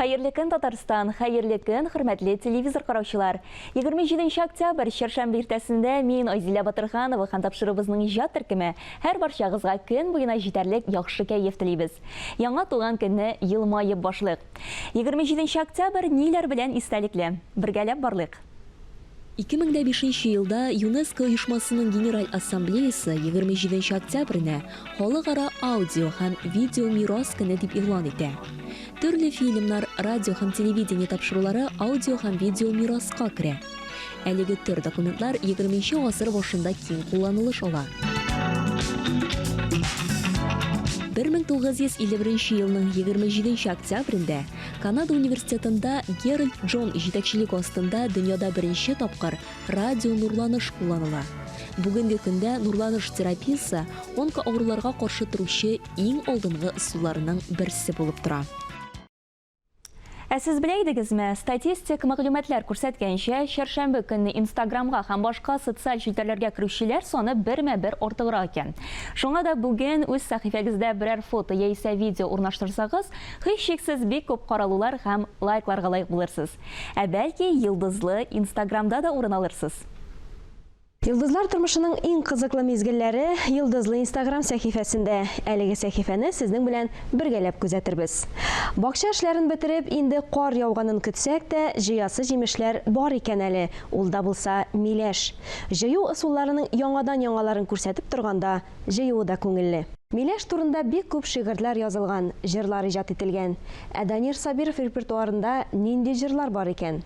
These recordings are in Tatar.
Хәерле көн, Татарстан! Хәерле көн, хөрмәтле телевизор караучылар! 27 октябрь, чәршәмбе иртәсендә мин, Айзилә Батырханова һәм тапшыруыбызның иҗат төркеме һәр барчагызга көн буена җитәрлек яхшы кәеф телибез. Яңа туган көнне елмаеп башлыйк. 27 октябрь ниләр белән истәлекле? Бергәләп барлыйк! 2005 нче елда ЮНЕСКО оешмасының Генераль Ассамблеясы 27 нче октябрьне Халыкара аудио һәм видеомирас көне дип игълан итә. Төрле фильмнар, радио һәм телевидение тапшырулары аудио һәм видеомираска керә. Әлеге төр документлар егерменче гасыр башында киң кулланылыш ала. 1951 елның 27 октябрендә Канада университетында Геральд Джон җитәкчелеге астында дөньяда беренче тапкыр радионурланыш кулланыла. Бүгенге көндә нурланыш терапиясе онкоавыруларга каршы торучы иң алдынгы ысулларның берсе булып тора. Ә сез белә идегезме, статистик мәгълүматлар күрсәткәнчә, чәршәмбе көнне Инстаграмга һәм башка социаль челтәрләргә керүчеләр саны бермә-бер артыграк икән. Шуңа да бүген үз сәхифәгездә берәр фото яисә видео урнаштырсагыз, Һичшиксез бик күп каралулар һәм лайкларга лаек булырсыз. Ә бәлки йолдызлы Инстаграмда да урын алырсыз. Йолдызлар тормышының иң кызыклы мизгелләре Йолдызлы Инстаграм сәхифәсендә. Әлеге сәхифәне сезнең белән бергәләп күзәтербез. Бакча эшләрен бетереп, инде кар яуганын көтсәк тә, җыясы җимешләр бар икән әле, ул да булса миләш. Җыю ысулларының яңадан-яңаларын күрсәтеп торганда, Җыюы да күңелле. Миләш турында бик күп шигырьләр язылган, җырлар иҗат ителгән. Ә Данир Сабиров репертуарында нинди җырлар бар икән?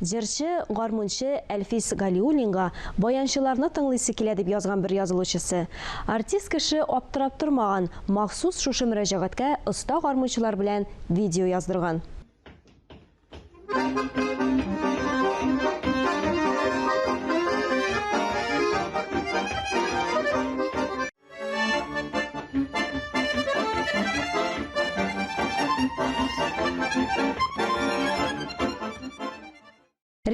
Җырчы, гармунчы Әлфис Галиуллинга баянчыларны тыңлыйсы килә дип язган бер язылучысы. Артист кеше аптырап тормаган, махсус шушы мөрәҗәгатькә оста гармунчылар белән видео яздырган.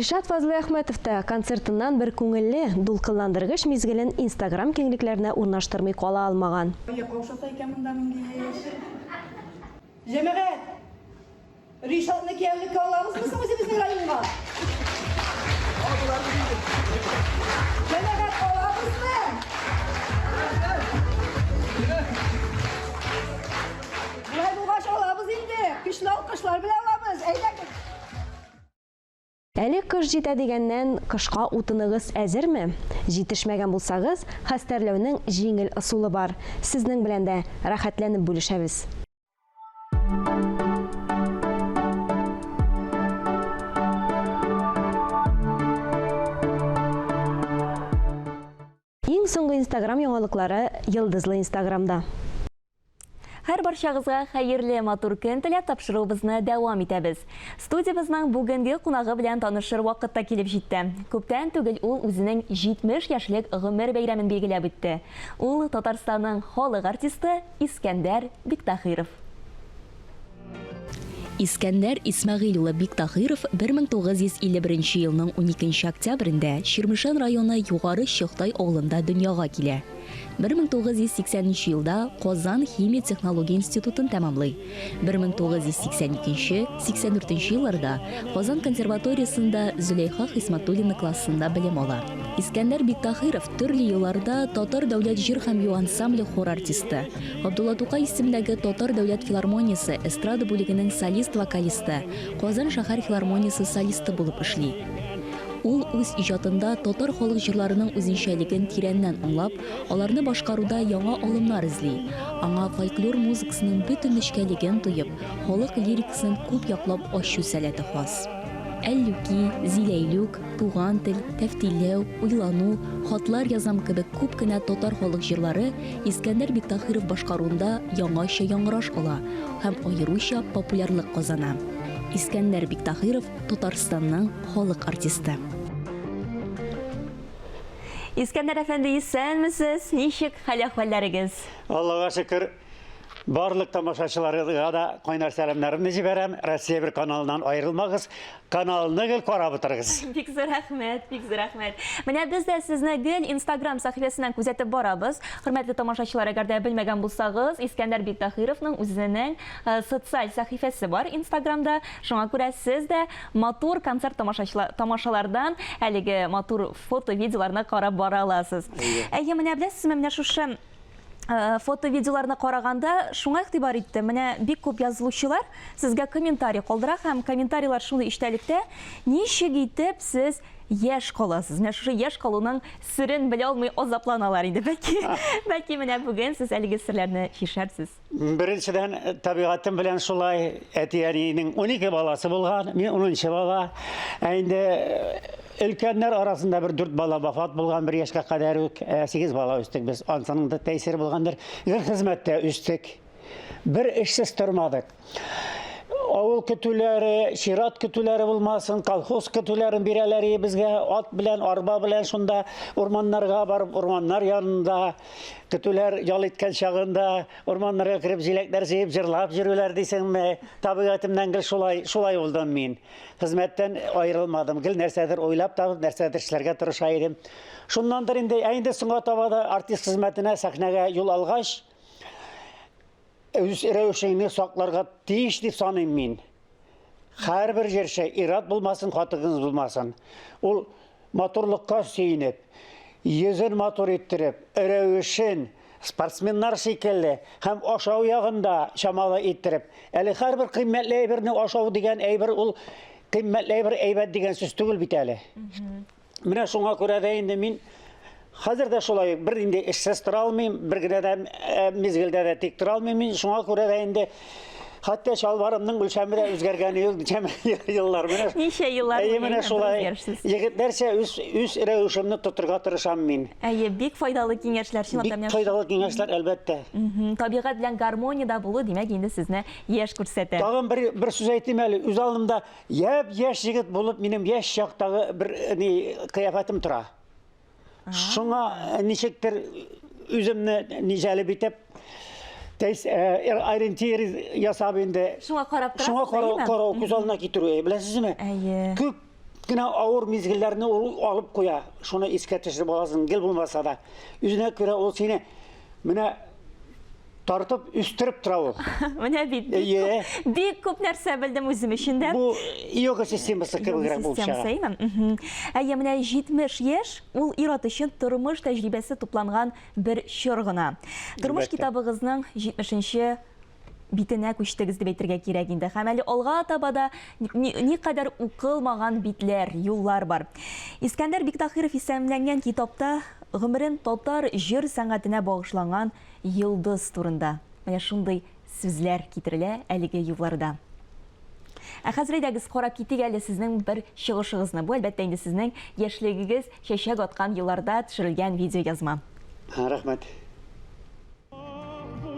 Ришат Фазлыәхмәтов та концертыннан бер күңелле, дулкынландыргыч мизгелен Инстаграм киңлекләренә урнаштырмый кала алмаган. Ая каушата икән монда Мингиеш. Җәмәгать! Ришатны кияүлеккә алабызмы соң үзебезнең районга? Җәмәгать, алабызмы? Болай булгач алабыз инде. Көчле алкышлар белән алабыз. Әйдәгез. Әле кыш җитә дигәннән, кышка утыныгыз әзерме? Җитешмәгән булсагыз, хәстәрләүнең җиңел ысулы бар. Сезнең белән дә рәхәтләнеп бүлешәбез. Иң соңгы Инстаграм яңалыклары Йолдызлы Инстаграмда. Һәр барчагызга хәерле матур көн теләп тапшыруыбызны дәвам итәбез. Студиябезнең бүгенге кунагы белән танышыр вакыт та килеп җитте. Күптән түгел ул үзенең 70 яшьлек гомер бәйрәмен билгеләп үтте. Ул Татарстанның халык артисты Искәндәр Биктаһиров. Искәндәр Исмәгыйль улы Биктаһиров 1951 елның уникенче октябрендә Чирмешән районы Югары Чыгтай авылында дөньяга килә. 1980 нче елда Казан химия-технология институтын тәмамлый. 1982, 84 елларда Казан консерваториясендә Зөләйха Хисмәтуллина классында белем ала. Искәндәр Биктаһиров төрле елларда Татар дәүләт җыр һәм бию ансамбле хор артисты, Габдулла Тукай исемендәге Татар дәүләт филармониясе эстрада бүлегенең солист-вокалисты, Казан шәһәр филармониясе солисты булып эшли. Ул үз иҗатында татар халык җырларының үзенчәлеген тирәннән аңлап, аларны башкаруда яңа алымнар эзли. Аңа фольклор музыкасының бөтен нечкәлеген тоеп, халык лирикасын күп яклап ачу сәләте хас. Әллүки, Зиләйлүк, Туган тел, Тәфтиләү, Уйлану, Хатлар язам кебек күп кенә татар халык җырлары Искәндәр Биктаһиров башкаруында яңача яңгыраш ала һәм аеруча популярлык казана. Искәндәр Биктаһиров, Татарстанның халык артисты. Искәндәр әфәнде, исәнмесез? Ничек хәл-әхвәлләрегез? Аллага шөкер, барлык тамашачыларга да кайнар сәламнәремне җибәрәм. Россия бер каналыннан аерылмагыз, каналны гел карап утырыгыз. Бик зур рәхмәт, бик зур рәхмәт. Менә без дә сезне гел Instagram сәхифәсеннән күзәтеп барабыз. Хөрмәтле тамашачылар, әгәр дә белмәгән булсагыз, Искәндәр Биктаһировның үзенең э, социаль сәхифәсе бар Инстаграмда. Шуңа күрә сез дә матур концерт тамашалардан әлеге матур фото-видеоларны карап бара аласыз. Әйе, менә беләсезме, менә шушы э, фото-видеоларны караганда шуңа игътибар иттем. Менә бик күп язылучылар сезгә комментарий калдыра һәм комментарийлар шундый эчтәлектә, ничек итеп сез яшь каласыз? Менә шушы яшь калуның серен белә алмый азапланалар инде. Бәлки, бәлки менә бүген сез әлеге серләрне чишәрсез. Беренчедән, табигатем белән шулай, әти-әнинең 12 баласы булган, мин 10 бала. Ә инде өлкәннәр арасында бер 4 бала вафат булган, бер яшькә кадәр үк, 8 бала үстек без. Ансының да тәэсире булгандыр. Гел хезмәттә үстек. Бер эшсез тормадык. Авыл көтүләре, чират көтүләре булмасын, колхоз көтүләрен бирәләр иде безгә, ат белән, арба белән шунда урманнарга барып, урманнар янында көтүләр ял иткән чагында урманнарга кереп җиләкләр җыеп җырлап йөрүләр дисеңме? Табигатемнән гел шулай, шулай булдым мин. Хезмәттән аерылмадым, гел нәрсәдер уйлап табып, нәрсәдер эшләргә тырыша идем. Шуннандыр инде, ә инде соңга таба да артист хезмәтенә сәхнәгә юл алгач, Үз рәвешеңне сакларга тиеш дип саныйм мин. Һәрбер җырчы, ир-ат булмасын, хатын-кыз булмасын, ул матурлыкка сөенеп, йөзен матур иттереп, рәвешен спортсменнар шикелле һәм ашау ягында чамалы иттереп, әле һәрбер кыйммәтле әйберне ашау дигән әйбер ул кыйммәтле әйбер әйбәт дигән сүз түгел бит әле. Менә шуңа күрә дә инде мин хәзер дә шулай бер инде эшсез тора алмыйм, бер генә дә э, мизгелдә дә тик тора алмыйм мин. Шуңа күрә дә инде хәтта чалбарымның үлчәме дә үзгәргәне юк ничәмә еллар. Менә Ничә еллар Әйе, менә шулай. Егетләрчә үз үз рәвешемне тотырга тырышам мин. Әйе, бик файдалы киңәшләр, чынлап та менә. Бик файдалы киңәшләр, әлбәттә. Табигать белән гармониядә булу, димәк, инде сезне яшь күрсәтә. Тагын бер бер сүз әйтим әле, үз алдымда Япь-яшь егет булып минем яшь чактагы бер ни кыяфәтем тора. Шуңа ничектер үземне ни җәлеп итеп, тәйс ориентир ясап инде. Шуңа карап торасыз, Шуңа карау, карау күз алдына китерү, беләсезме? Әйе. Күп кенә авыр мизгелләрне ул алып куя. Шуны искә төшереп аласың, гел булмаса да. Үзенә күрә ул сине менә Тартып, үстереп тора ул. Менә бит, бик Әйе. күп, бик күп нәрсә белдем үзем өчен дә. Бу йога системасы Йога кебегрәк булып системасы, чыга. әйеме? Мгм. Әйе, менә 70 яшь ул ир-ат өчен тормыш тәҗрибәсе тупланган бер чор гына. Тормыш Әлбәттә. китабыгызның 70 нче битенә күчтегез дип әйтергә кирәк инде. Һәм әле алга таба да ни- никадәр укылмаган битләр, юллар бар. Искәндәр Биктаһиров исемләнгән китапта гомерен татар җыр сәнгатенә багышланган Йолдыз турында менә шундый сүзләр китерелә әлеге юлларда. Ә хәзер әйдәгез карап китик әле сезнең бер чыгышыгызны. Бу, әлбәттә инде, сезнең яшьлегегез чәчәк аткан елларда төшерелгән видеоязма. Рәхмәт. Ах, бу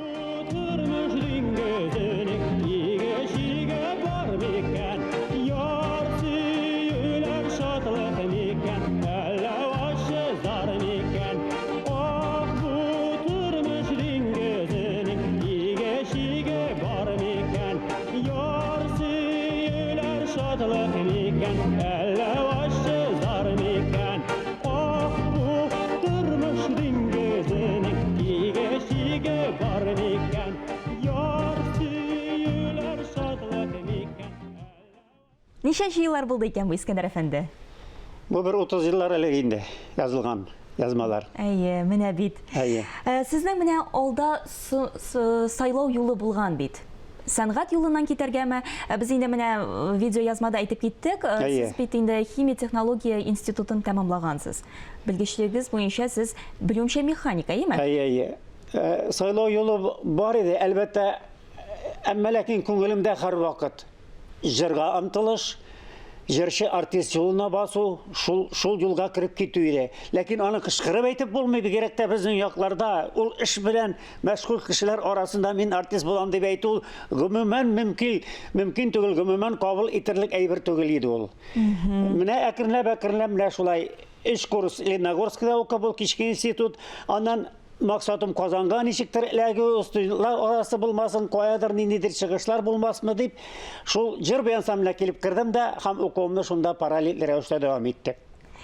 тормыш диңгезенең иге-чиге бар микән? Яр сөюләр шатлык микән, әллә ачы зар микән? Ах, бу тормыш диңгезенең иге-чиге бар микән? Яр сөюләр шатлык микән, әллә. Ничәнче еллар булды икән бу, Искәндәр әфәнде? Бу бер 30 еллар элек инде язылган язмалар. Әйе, менә бит. Әйе. Э, сезнең менә алда сайлау юлы булган бит. Сәнгать юлыннан китәргәме? Э, без инде менә э, видеоязмада әйтеп киттек. Әйе. Сез бит инде химия технология институтын тәмамлагансыз. Белгечлегегез буенча сез белүемчә механик, әйеме? Әйе, әйе. Сайлау юлы бар иде, әлбәттә, әмма ләкин күңелемдә һәрвакыт Җырга омтылыш, җырчы артист юлына басу, шул, шул юлга кереп китү иде. Ләкин аны кычкырып әйтеп булмый, бигрәк тә безнең якларда ул эш белән мәшгуль кешеләр арасында мин артист булам дип әйтү ул гомумән мөмкин, мөмкин түгел, гомумән кабул итерлек әйбер түгел иде ул. Менә әкренләп-әкренләп менә шулай. Өч курс Лениногорскида укып, ул кичке институт. Аннан максатым Казанга ничектер эләгү, студентлар арасы булмасын, каядыр ниндидер чыгышлар булмасмы дип, шул җыр бию ансамбленә килеп кердем дә һәм укуымны шунда параллель рәвештә дәвам иттем.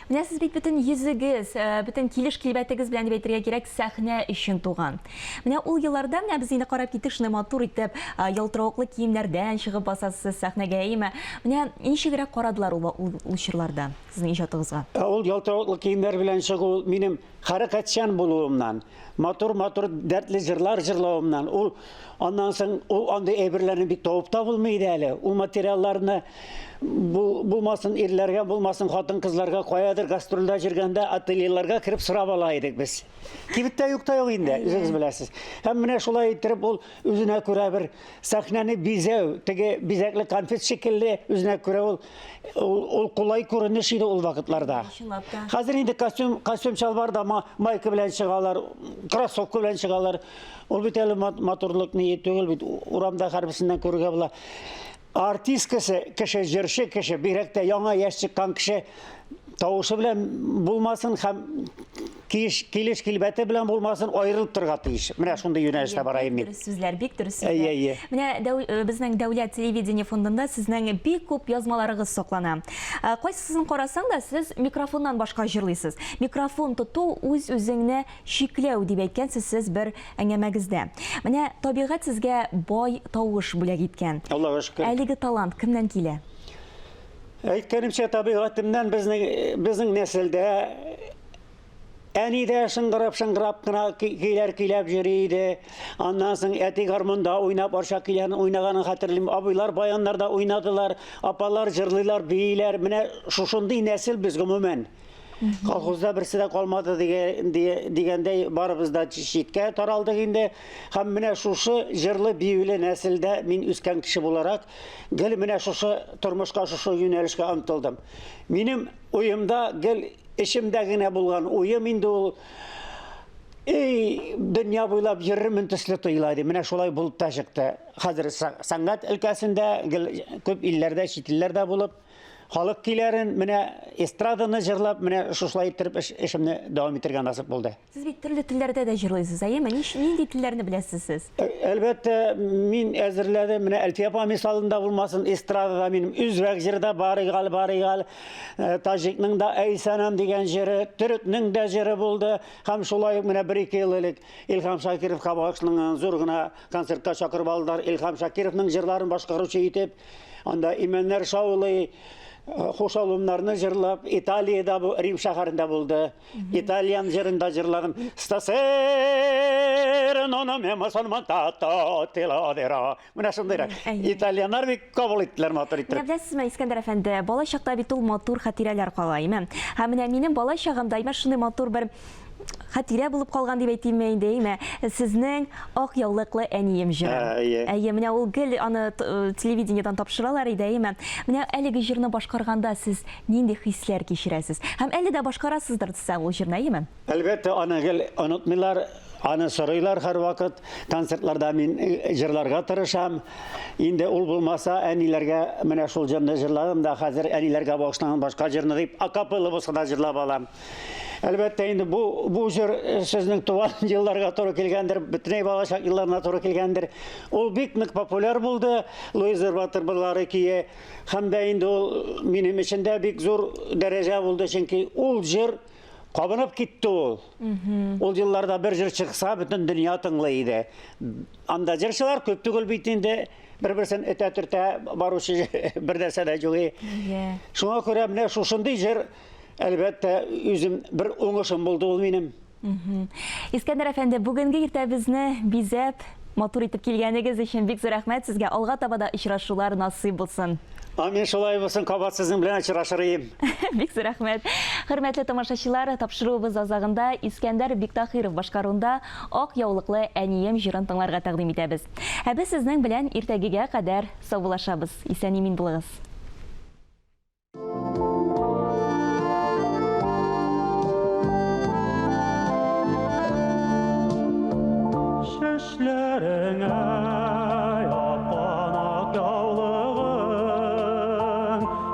Менә сез бит бөтен йөзегез, э, бөтен килеш килбәтегез белән дип әйтергә кирәк, сәхнә өчен туган. Менә ул елларда менә без инде карап киттек, шундый матур итеп, э, ялтыравыклы киемнәрдән чыгып басасыз сәхнәгә, әйеме? Менә ничегрәк карадылар ул, ул, ул чорларда сезнең иҗатыгызга? Ә ул ялтыравыклы киемнәр белән чыгу минем хәрәкәтчән булуымнан, матур-матур дәртле җырлар җырлавымнан, ул аннан соң ул андый әйберләрне бик табып та булмый иде әле. Ул материалларны бул, булмасын ирләргә, булмасын хатын-кызларга каядыр гастрольдә йөргәндә ательеларга кереп сорап ала идек без. Кибеттә юк та юк инде, үзегез беләсез. Һәм менә шулай иттереп ул үзенә күрә бер сәхнәне бизәү, теге бизәкле конфет шикелле үзенә күрә ул ул, ул кулай күренеш иде ул вакытларда. Чынлап та. Хәзер инде костюм, костюм чалбар да майка белән чыгалар, кроссовка белән чыгалар. Ул бит әле матурлык ни түгел бит, урамда һәрберсеннән күрергә була. Артист кеше, кеше, җырчы кеше, бигрәк тә яңа яшь чыккан кеше тавышы белән булмасын һәм килеш, килеш килбәте белән булмасын, аерылып торырга тиеш. Менә шундый юнәлештә бараем мин. Дөрес сүзләр, бик дөрес сүзләр. Әйе, әйе. Менә дәү, э, безнең дәүләт телевидение фондында сезнең бик күп язмаларыгыз саклана. Э, кайсысын карасаң да, сез микрофоннан башка җырлыйсыз. Микрофон тоту үз-үзеңне чикләү дип әйткәнсез сез бер әңгәмәгездә. Менә табигать сезгә бай тавыш бүләк иткән. Аллага шөкер. Әлеге талант кемнән килә? Әйткәнемчә, табигатемнән безнең безнең нәселдә әни дә шыңгырап-шыңгырап кына көйләр көйләп йөри иде. Аннан соң әти гармунда уйнап, арча көйләрен уйнаганын хәтерлим. Абыйлар баяннарда уйнадылар, апалар җырлыйлар, бииләр. Менә шушындый нәсел без гомумән. Колхозда берсе дә калмады дигәндәй, барыбыз да читкә таралдык инде. Һәм менә шушы җырлы биюле нәселдә мин үскән кеше буларак, гел менә шушы тормышка, шушы юнәлешкә омтылдым. Минем уемда гел эчемдә генә булган уем инде ул Эй, дөнья буйлап йөрермен төсле тоела иде. Менә шулай булып та чыкты. Хәзер сәнгать өлкәсендә гел күп илләрдә, чит илләрдә булып, Халык көйләрен, менә эстраданы җырлап, менә шушылай иттереп эш, эшемне дәвам итәргә насыйп булды. Сез бит төрле телләрдә дә җырлыйсыз, әйеме? Нич, нинди телләрне беләсез сез? Әлбәттә, мин әзерләдем, менә Әлфия апа мисалында булмасын, эстрадада минем үзбәк җыры да бар, игал, бар, игал, таҗикның да Әй сәнам дигән җыры, төрекнең дә җыры булды. Һәм шулай ук менә бер-ике ел элек Илһам Шакировка багышланган зур гына концертка чакырып алдылар. Илһам Шакировның җырларын башкаручы итеп. Анда имәннәр шаулый, хушалумнарны җырлап, Италиядә бу Рим шәһәрендә булды. Итальян җырын да җырладым. Stasera non abbiamo solmantato te lo dirò. Менә шундыйрак. Итальяннар бик кабул иттеләр матур иттереп. Менә беләсезме, Искәндәр әфәнде, бала чакта бит ул матур хатирәләр кала, әйме? Һәм менә минем бала чагымда, әйме, шундый матур бер хатирә булып калган дип әйтимме инде, әйме? Сезнең Ак яулыклы әнием җыры. Әйе. Әйе, менә ул гел аны э, телевидениедән тапшыралар иде, әйеме? Менә әлеге җырны башкарганда сез нинди хисләр кичерәсез? Һәм әле дә башкарасыздыр дисәм ул җырны, әйеме? Әлбәттә, аны гел онытмыйлар, аны сорыйлар һәрвакыт. Концертларда мин э, җырларга тырышам. Инде ул булмаса, әниләргә менә шул җырны җырладым да, хәзер әниләргә багышланган башка җырны дип акапелла булса да җырлап алам. Әлбәттә инде бу бу җыр э, сезнең туган елларга туры килгәндер, бөтенләй балачак елларына туры килгәндер. Ул бик нык популяр булды, Луиза Батырбылары көе. Һәм дә инде ул минем өчен дә бик зур дәрәҗә булды, чөнки ул җыр кабынып китте ул. Ул елларда бер җыр чыкса, бөтен дөнья тыңлый иде. Анда җырчылар күп түгел бит инде, бер-берсен этә-төртә баручы бер нәрсә дә юк. Шуңа күрә менә шушындый җыр Әлбәттә, үзем бер уңышым булды ул минем. Искәндәр әфәнде, бүгенге иртәбезне бизәп, матур итеп килгәнегез өчен бик зур рәхмәт сезгә. Алга таба да очрашулар насыйп булсын. Амин, шулай булсын, кабат сезнең белән очрашыр идем. Бик зур рәхмәт. Хөрмәтле тамашачылар, тапшыруыбыз азагында Искәндәр Биктахиров башкаруында Ак яулыклы әнием җырын тыңларга тәкъдим итәбез. Ә без сезнең белән иртәгегә кадәр саубуллашабыз. Исән-имин булыгыз. Чәчләреңә япкан ак яулыгың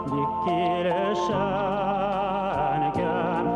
бик килешә икән.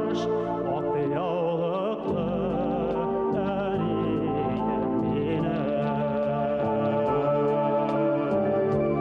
Кояш.